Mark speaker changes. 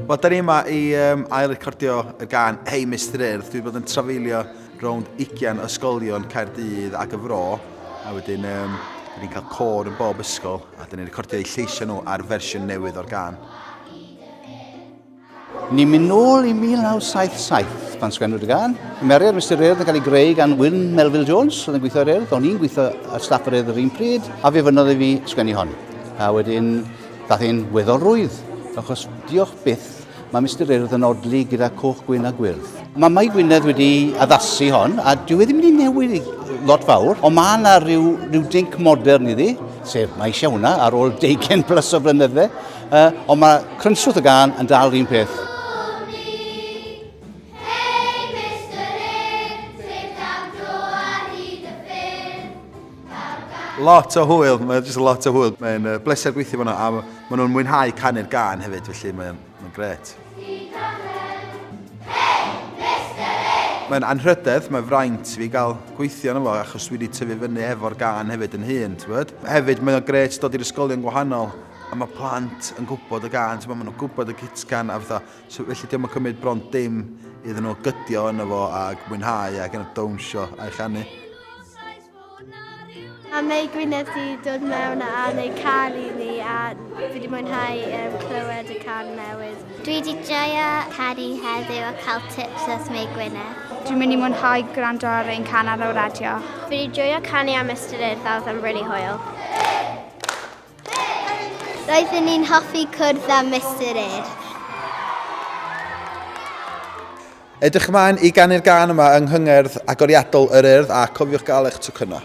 Speaker 1: Wel, da ni yma i um, ail-recordio y gan Hey Mister Urdd. Dwi wedi bod yn trafeilio rownd 20 ysgolion Caerdydd ac y Fro. A wedyn, um, da ni'n cael côr yn bob ysgol a da ni'n recordio eu lleisiau nhw ar fersiwn newydd o'r gan.
Speaker 2: Ni'n mynd nôl i 1977 pan sgwennwyd y gân. Cymeriad Mister Urdd yn cael ei greu gan Wyn Melville Jones, oedd yn gweithio ar Urdd. O'n i'n gweithio ar staff yr Urdd yr un pryd, a fe fynnodd i fi sgwennu hon. A wedyn, ddath hi'n weddol rwydd, achos diolch byth, mae Mister Urdd yn odli gyda coch, gwyn a gwyrdd. Mae Mai Gwynedd wedi addasu hon, a dyw e ddim wedi newid lot fawr, ond mae yna rhyw, rhyw dinc modern iddi, sef mae eisiau hwnna ar ôl deugain plus o flynydde. Uh, ond mae crynswth y gan yn dal un peth.
Speaker 1: Lot o hwyl, mae'n just lot o hwyl. Mae'n uh, bleser gweithio fyna a maen nhw'n mwynhau canu'r gan hefyd, felly mae'n mae gret. Mae'n anrhydedd, mae'n fraint i fi gael gweithio yno fo, achos dwi wedi tyfu fyny efo'r gan hefyd yn hun, ti'n bod? Hefyd, mae'n gret dod i'r ysgolion gwahanol a mae plant yn gwybod y gân, ti'n maen nhw'n gwybod y cytgan a fatha, so felly diolch yn cymryd bron dim iddyn nhw gydio yno fo ac mwynhau ac yn dawnsio a'i chanu.
Speaker 3: A Mei Gwynedd di dod mewn a wneud can i ni a fi wedi mwynhau um, clywed y can newydd.
Speaker 4: Dwi wedi joio canu heddiw a cael tips wrth Mei Gwynedd.
Speaker 5: Dwi'n mynd i mwynhau gwrando ar ein can ar y radio.
Speaker 3: Fi wedi joio canu am Mister Urdd, that was really hwyl.
Speaker 4: Roeddwn i'n hoffi cwrdd â Mister Urdd.
Speaker 1: Edrych ymlaen i ganu'r gân yma yng nghyngerdd agoriadol yr Urdd a cofiwch gael eich tocynnau.